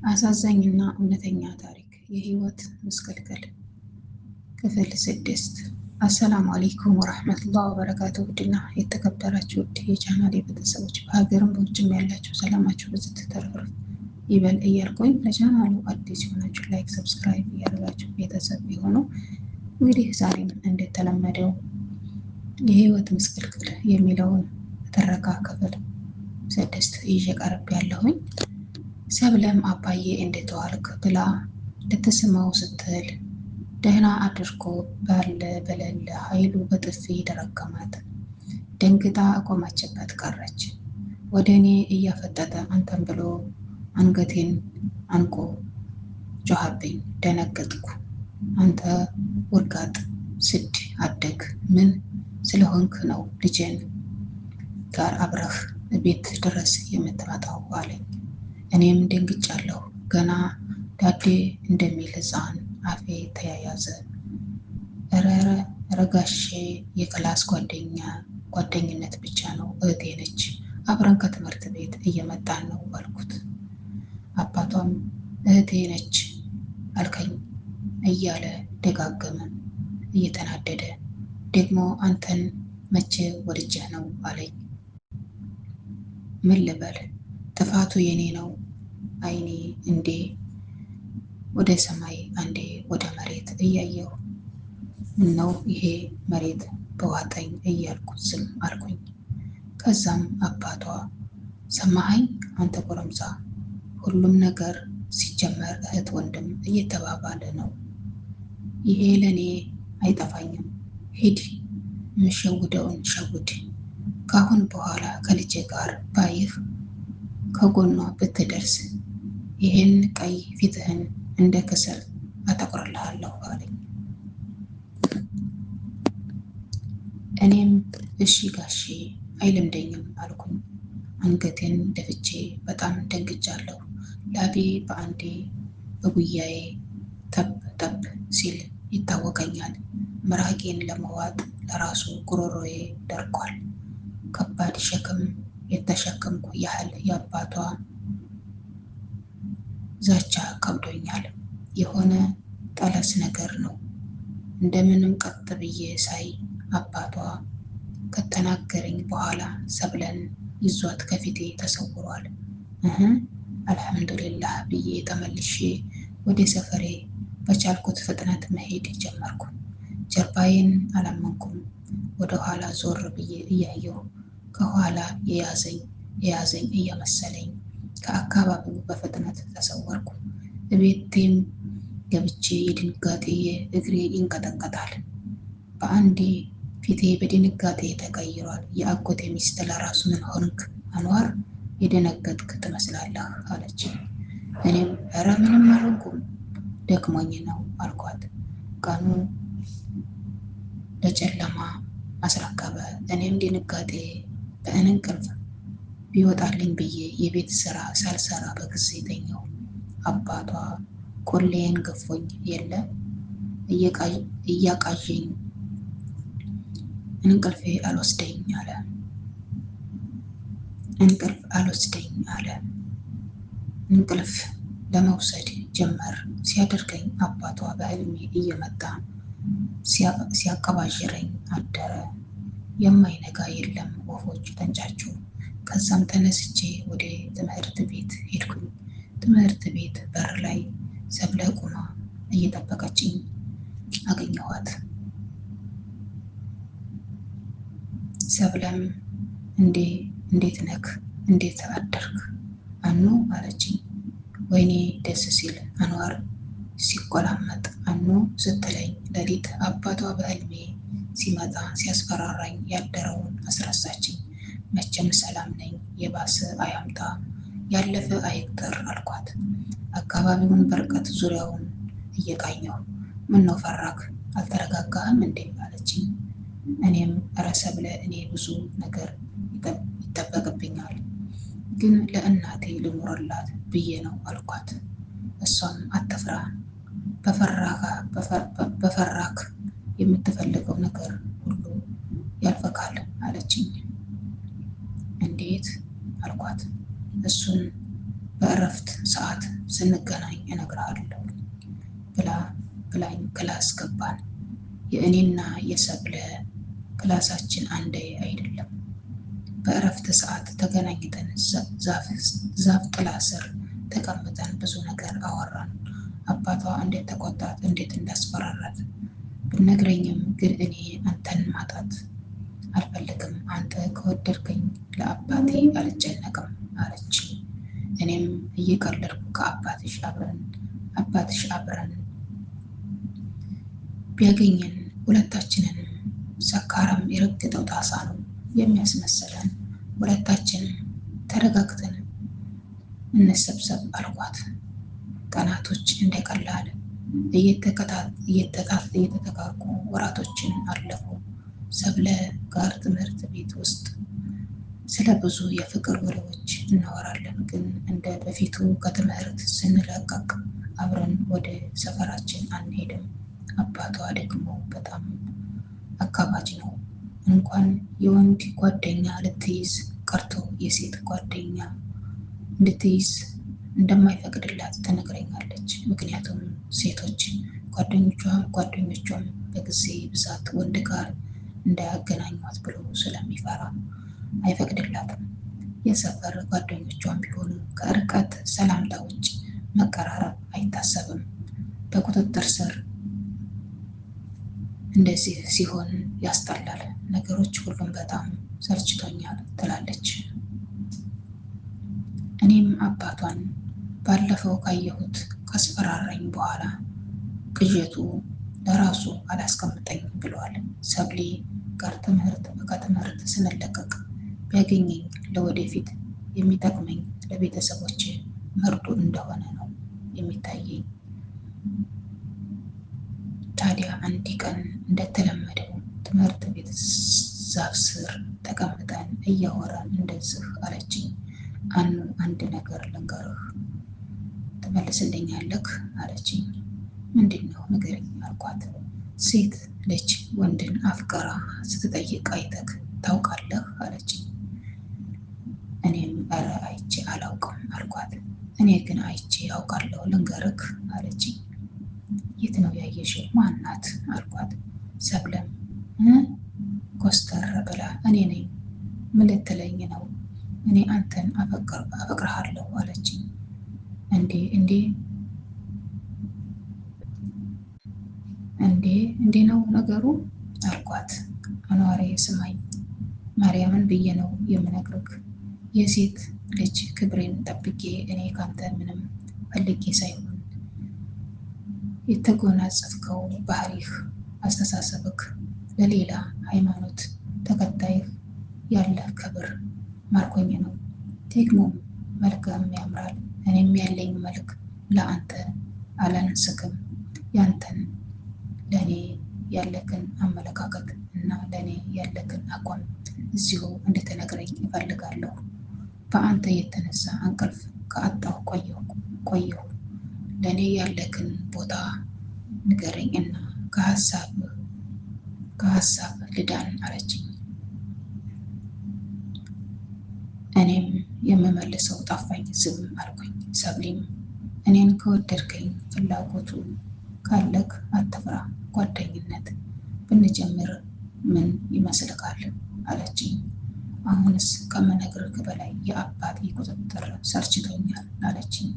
አሳዛኝና እውነተኛ ታሪክ የህይወት ምስቅልቅል ክፍል 6። አሰላሙ አለይኩም ወራህመቱላህ ወበረካቱ። ውድና የተከበራችሁ ውድ የቻናሌ ቤተሰቦች በሀገርም በውጭም ያላችሁ ሰላማችሁ ብዝት ትርፍርፍ ይበል እያልኩኝ ለቻናሉ አዲስ የሆናችሁ like፣ subscribe እያደረጋችሁ ቤተሰብ የሆኑ እንግዲህ ዛሬም እንደተለመደው የህይወት ምስቅልቅል የሚለውን ትረካ ክፍል 6 ይዤ ቀርብ ያለሁኝ። ሰብለም አባዬ እንዴት ዋልክ ብላ ልትስመው ስትል ደህና አድርጎ ባለ በሌለ ኃይሉ በጥፊ ደረገማት። ደንግጣ ቆመችበት ቀረች። ወደ እኔ እያፈጠጠ አንተን ብሎ አንገቴን አንቆ ጮኸብኝ። ደነገጥኩ። አንተ ውርጋጥ ስድ አደግ ምን ስለሆንክ ነው ልጄን ጋር አብረህ ቤት ድረስ የምትመጣው አለኝ። እኔም ደንግጫለሁ። ገና ዳዴ እንደሚል ሕፃን አፌ ተያያዘ። እረ ረጋሼ የ class ጓደኝነት ብቻ ነው፣ እህቴ ነች። አብረን ከትምህርት ቤት እየመጣን ነው አልኩት። አባቷም እህቴ ነች አልከኝ እያለ ደጋገመ እየተናደደ። ደግሞ አንተን መቼ ወድጀህ ነው አለኝ። ምን ልበል? ጥፋቱ የኔ ነው። አይኔ እንዴ ወደ ሰማይ አንዴ ወደ መሬት እያየሁ ምነው ይሄ መሬት በዋጠኝ እያልኩ ዝም አልኩኝ። ከዛም አባቷ ሰማኸኝ አንተ ጎረምሳ፣ ሁሉም ነገር ሲጀመር እህት ወንድም እየተባባለ ነው። ይሄ ለእኔ አይጠፋኝም። ሂድ የምሸውደውን ሸውድ። ከአሁን በኋላ ከልጄ ጋር ባይህ ከጎኗ ብትደርስ ይህን ቀይ ፊትህን እንደ ከሰል አጠቁርልሃለሁ አለኝ። እኔም እሺ ጋሼ አይለምደኝም አልኩኝ። አንገቴን ደፍቼ በጣም ደንግጫለሁ። ላቤ በአንዴ በጉያዬ ጠብ ጠብ ሲል ይታወቀኛል። ምራቄን ለመዋጥ ለራሱ ጉሮሮዬ ደርቋል። ከባድ ሸክም የተሸከምኩ ያህል የአባቷ ዛቻ ከብዶኛል። የሆነ ጠለስ ነገር ነው። እንደምንም ቀጥ ብዬ ሳይ አባቷ ከተናገረኝ በኋላ ሰብለን ይዟት ከፊቴ ተሰውሯል። እህ አልሐምዱሊላህ ብዬ ተመልሼ ወደ ሰፈሬ በቻልኩት ፍጥነት መሄድ ጀመርኩ። ጀርባዬን አላመንኩም። ወደ ኋላ ዞር ብዬ እያየሁ ከኋላ የያዘኝ የያዘኝ እየመሰለኝ ከአካባቢው በፍጥነት ተሰወርኩ። እቤቴም ገብቼ የድንጋጤ እግሬ ይንቀጠቀጣል። በአንዴ ፊቴ በድንጋጤ ተቀይሯል። የአጎቴ ሚስት ለራሱ ምን ሆንክ አንዋር የደነገጥክ ትመስላለህ አለች። እኔም ኧረ ምንም አልሆንኩም ደክሞኝ ነው አልኳት። ቀኑ ለጨለማ አስረከበ። እኔም ድንጋጤ በእንቅልፍ ቢወጣልኝ ብዬ የቤት ስራ ሳልሰራ በጊዜ ተኛሁ። አባቷ ቆሌን ገፎኝ የለ እያቃዠኝ እንቅልፌ አልወስደኝ አለ። እንቅልፍ አልወስደኝ አለ። እንቅልፍ ለመውሰድ ጀመር ሲያደርገኝ አባቷ በህልሜ እየመጣ ሲያቀባዥረኝ አደረ። የማይነጋ የለም፣ ወፎች ተንጫጩ። ከዛም ተነስቼ ወደ ትምህርት ቤት ሄድኩኝ። ትምህርት ቤት በር ላይ ሰብለ ቁማ እየጠበቀችኝ አገኘኋት። ሰብለም እንዴ እንዴት ነክ እንዴት አደርክ አኑ አለችኝ። ወይኔ ደስ ሲል አንዋር ሲቆላመጥ አኑ ስትለኝ ሌሊት አባቷ በህልሜ ሲመጣ ሲያስፈራራኝ ያደረውን አስረሳችኝ። መቼም ሰላም ነኝ፣ የባሰ አያምጣ ያለፈ አይቅጠር አልኳት። አካባቢውን በርቀት ዙሪያውን እየቃኘሁ ምነው ፈራክ አልተረጋጋህም እንዴ አለችኝ። እኔም ኧረ ሰብለ እኔ ብዙ ነገር ይጠበቅብኛል፣ ግን ለእናቴ ልኑርላት ብዬ ነው አልኳት። እሷም አትፍራ፣ በፈራክ የምትፈልገው ነገር ሁሉ ያልፈካል አለችኝ። እንዴት አልኳት። እሱን በእረፍት ሰዓት ስንገናኝ እነግርሃለሁ ብላ ብላኝ class ገባን። የእኔና የሰብለ class ኣችን አንድ አይደለም። በእረፍት ሰዓት ተገናኝተን ዛፍ ጥላ ስር ተቀምጠን ብዙ ነገር አወራን። አባቷ እንዴት ተቆጣት፣ እንዴት እንዳስፈራራት ብነግረኝም ግን እኔ አንተን ማጣት አልፈልግም። አንተ ከወደድከኝ ለአባቴ አልጨነቅም አለች። እኔም እየቀለድኩ ከአባትሽ አብረን አባትሽ አብረን ቢያገኘን ሁለታችንንም ሰካራም የረገጠው ጣሳ ነው የሚያስመስለን። ሁለታችንም ተረጋግተን እንሰብሰብ አልኳት። ቀናቶች እንደቀላል እየተተካኩ ወራቶችን አለፉ። ሰብለ ጋር ትምህርት ቤት ውስጥ ስለ ብዙ የፍቅር ወሬዎች እናወራለን። ግን እንደ በፊቱ ከትምህርት ስንለቀቅ አብረን ወደ ሰፈራችን አንሄድም። አባቷ ደግሞ በጣም አካባጅ ነው። እንኳን የወንድ ጓደኛ ልትይዝ ቀርቶ የሴት ጓደኛ እንድትይዝ እንደማይፈቅድላት ትነግረኛለች። ምክንያቱም ሴቶች ጓደኞቿም በጊዜ ብዛት ወንድ ጋር እንዳያገናኟት ብሎ ስለሚፈራ አይፈቅድላትም። የሰፈር ጓደኞቿም ቢሆኑ ከርቀት ሰላምታ ውጭ መቀራረብ አይታሰብም። በቁጥጥር ስር እንደዚህ ሲሆን ያስጠላል። ነገሮች ሁሉም በጣም ሰልችቶኛል ትላለች። እኔም አባቷን ባለፈው ካየሁት ካስፈራራኝ በኋላ ቅዠቱ ለራሱ አላስቀምጠኝ ብሏል። ሰብሌ ጋር ከትምህርት ስንለቀቅ ቢያገኘኝ ለወደፊት የሚጠቅመኝ ለቤተሰቦች መርዶ እንደሆነ ነው የሚታየኝ። ታዲያ አንድ ቀን እንደተለመደው ትምህርት ቤት ዛፍ ስር ተቀምጠን እያወራን እንደዚህ አለችኝ። አኑ አንድ ነገር ልንገርህ ትመልስልኛለህ? አለችኝ። ምንድን ነው ንገረኝ አልኳት። ሴት ልጅ ወንድን አፍቅራ ስትጠይቅ አይተህ ታውቃለህ? አለችኝ። እኔም ኧረ አይቼ አላውቅም አልኳት። እኔ ግን አይቼ አውቃለሁ ልንገርህ አለችኝ። የት ነው ያየሽው? ማናት? አልኳት። ሰብለም ኮስተር ብላ እኔ ነኝ። ምን ልትለኝ ነው? እኔ አንተን አፈቅርሃለሁ አለችኝ። እንዴ እንዴ እንዴ እንዴ ነው ነገሩ አልኳት። አኗሬ ስማኝ፣ ማርያምን ብዬ ነው የምነግርህ። የሴት ልጅ ክብሬን ጠብቄ እኔ ካንተ ምንም ፈልጌ ሳይሆን የተጎናጸፍከው ባህሪህ፣ አስተሳሰብክ፣ ለሌላ ሃይማኖት ተከታይህ ያለህ ክብር ማርኮኝ ነው። ደግሞም መልክህም ያምራል። እኔም ያለኝ መልክ ለአንተ አላንስክም። ያንተን ለእኔ ያለክን አመለካከት እና ለእኔ ያለክን አቋም እዚሁ እንድትነግረኝ እፈልጋለሁ። በአንተ የተነሳ እንቅልፍ ከአጣሁ ቆየሁ። ለእኔ ያለክን ቦታ ንገረኝ እና ከሀሳብ ልዳን አለችኝ። እኔም የምመልሰው ጠፋኝ፣ ዝም አልኩኝ። ሰብሊም እኔን ከወደድከኝ ፍላጎቱ ካለክ አትፍራ፣ ጓደኝነት ብንጀምር ምን ይመስልካል? አለችኝ። አሁንስ ከምነግርህ በላይ የአባቴ ቁጥጥር ሰልችቶኛል አለችኝ።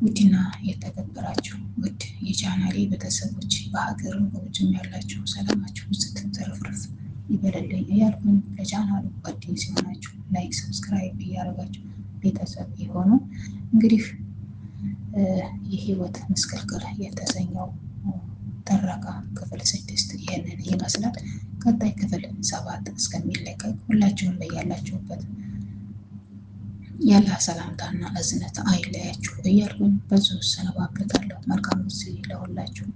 ውድና የተከበራችሁ ውድ የቻናሌ ቤተሰቦች በሀገርም በውጭም ያላችሁ ሰላማችሁ ስትተረፍርፍ ይበለልኝ እያልኩኝ ለቻናሉ አዲስ የሆናችሁ like፣ subscribe እያደረጋችሁ ቤተሰብ የሆኑ እንግዲህ የህይወት ምስቅልቅል የተሰኘው ትረካ ክፍል 6 ይህንን ይመስላል። ቀጣይ ክፍል 7 እስከሚለቀቅ ሁላችሁም በያላችሁበት ያለ ሰላምታና እዝነት አይለያችሁ እያልኩኝ በዚሁ እሰነባበታለሁ። መልካም ጊዜ ለሁላችሁ።